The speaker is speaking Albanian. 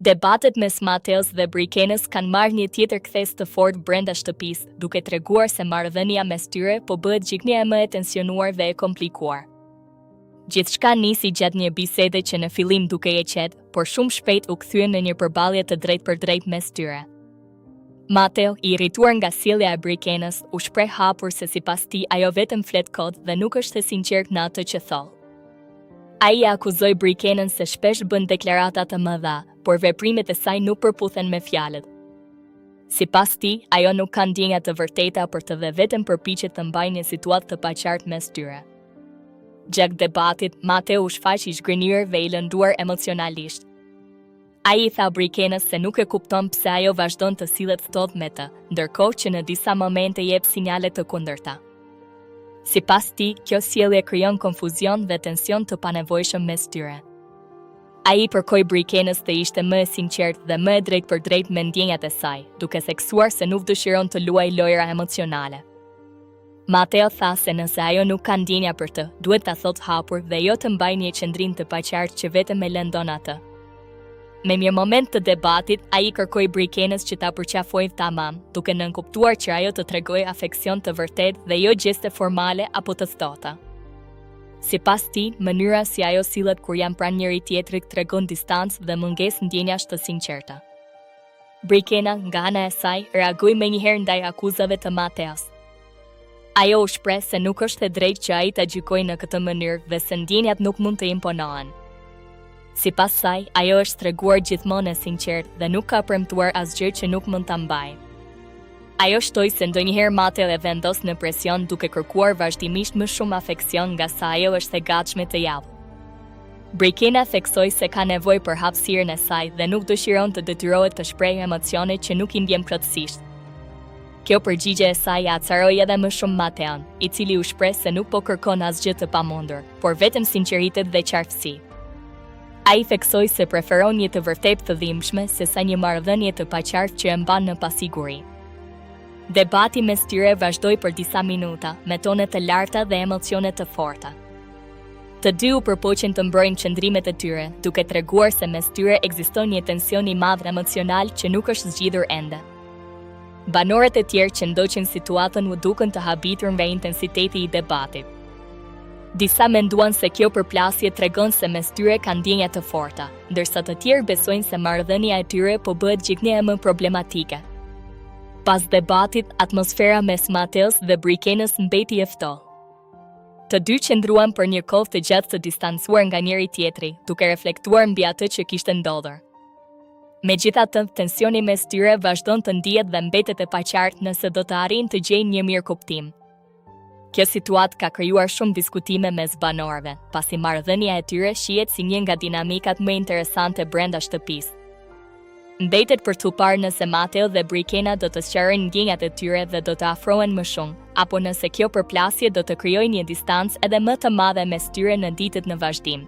Debatet mes Mateos dhe Brikenës kanë marrë një tjetër kthesë të fortë brenda shtëpisë, duke treguar se marrëdhënia mes tyre po bëhet gjithnjë e më e tensionuar dhe e komplikuar. Gjithçka nisi gjatë një bisede që në fillim dukej e qetë, por shumë shpejt u kthye në një përballje të drejtpërdrejtë mes tyre. Mateo, i irrituar nga sjellja e Brikenës, u shpreh hapur se sipas tij ajo vetëm flet kot dhe nuk është e sinqertë në atë që thotë. Ai e akuzoi Brikenën se shpesh bën deklarata të mëdha, por veprimet e saj nuk përputhen me fjalët. Sipas tij, ajo nuk ka ndjenja të vërteta për të dhe vetëm përpiqet të mbajë një situatë të paqartë mes tyre. Gjatë debatit, Mateo u shfaq i zhgënjyer dhe i lënduar emocionalisht. Ai i tha Brikenës se nuk e kupton pse ajo vazhdon të sillet ftohtë me të, ndërkohë që në disa momente jep sinjale të kundërta. Sipas tij, kjo sjellje krijon konfuzion dhe tension të panevojshëm mes tyre. Ai i kërkoi Brikenës të ishte më e sinqertë dhe më e drejtpërdrejtë me ndjenjat e saj, duke theksuar se nuk dëshiron të luajë lojëra emocionale. Mateo tha se nëse ajo nuk ka ndjenja për të, duhet ta thotë hapur dhe jo të mbajë një qëndrim të paqartë që vetëm e lëndon atë. Në një moment të debatit, ai i kërkoi Brikenës që ta përqafojë tamam, duke nënkuptuar që ajo të tregojë afeksion të vërtetë dhe jo gjeste formale apo të ftohta. Sipas tij, mënyra si ajo sillet kur janë pranë njëri-tjetrit tregon distancë dhe mungesë ndjenjash të sinqerta. Brikena, nga ana e saj, reagoi menjëherë ndaj akuzave të Mateos. Ajo u shpreh se nuk është e drejtë që ai ta gjykojë në këtë mënyrë dhe se ndjenjat nuk mund të imponohen. Sipas saj, ajo është treguar gjithmonë e sinqertë dhe nuk ka premtuar asgjë që nuk mund ta mbajë. Ajo shtoi se ndonjëherë Mateo e vendos në presion duke kërkuar vazhdimisht më shumë afeksion nga sa ajo është e gatshme të japë. Brikena theksoi se ka nevojë për hapësirën e saj dhe nuk dëshiron të detyrohet të shprehë emocione që nuk i ndjen plotësisht. Kjo përgjigje e saj e acaroi edhe më shumë Mateon, i cili u shpreh se nuk po kërkon asgjë të pamundur, por vetëm sinqeritet dhe qartësi. Ai theksoi se preferon një të vërtetë të dhimbshme sesa një marrëdhënie të paqartë që e mban në pasiguri. Debati mes tyre vazhdoi për disa minuta, me tone të larta dhe emocione të forta. Të dy u përpoqën të mbrojnë qëndrimet e tyre, duke treguar se mes tyre ekziston një tension i madh emocional që nuk është zgjidhur ende. Banorët e tjerë që ndoqën situatën u dukën të habitur nga intensiteti i debatit. Disa menduan se kjo përplasje tregon se mes tyre ka ndjenja të forta, ndërsa të tjerë besojnë se marrëdhënia e tyre po bëhet gjithnjë e më problematike. Pas debatit, atmosfera mes Mateos dhe Brikenës mbeti e ftohtë. Të dy qëndruan për një kohë të gjatë të distancuar nga njëri-tjetri, duke reflektuar mbi atë që kishte ndodhur. Megjithatë, tensioni mes tyre vazhdon të ndihet dhe mbetet e paqartë nëse do të arrijnë të gjejnë një mirëkuptim. Kjo situatë ka krijuar shumë diskutime mes banorëve, pasi marrëdhënia e tyre shihet si një nga dinamikat më interesante brenda shtëpisë. Mbetet për t'u parë nëse Mateo dhe Brikena do të sqarojnë ndjenjat e tyre dhe do të afrohen më shumë, apo nëse kjo përplasje do të krijojë një distancë edhe më të madhe mes tyre në ditët në vazhdim.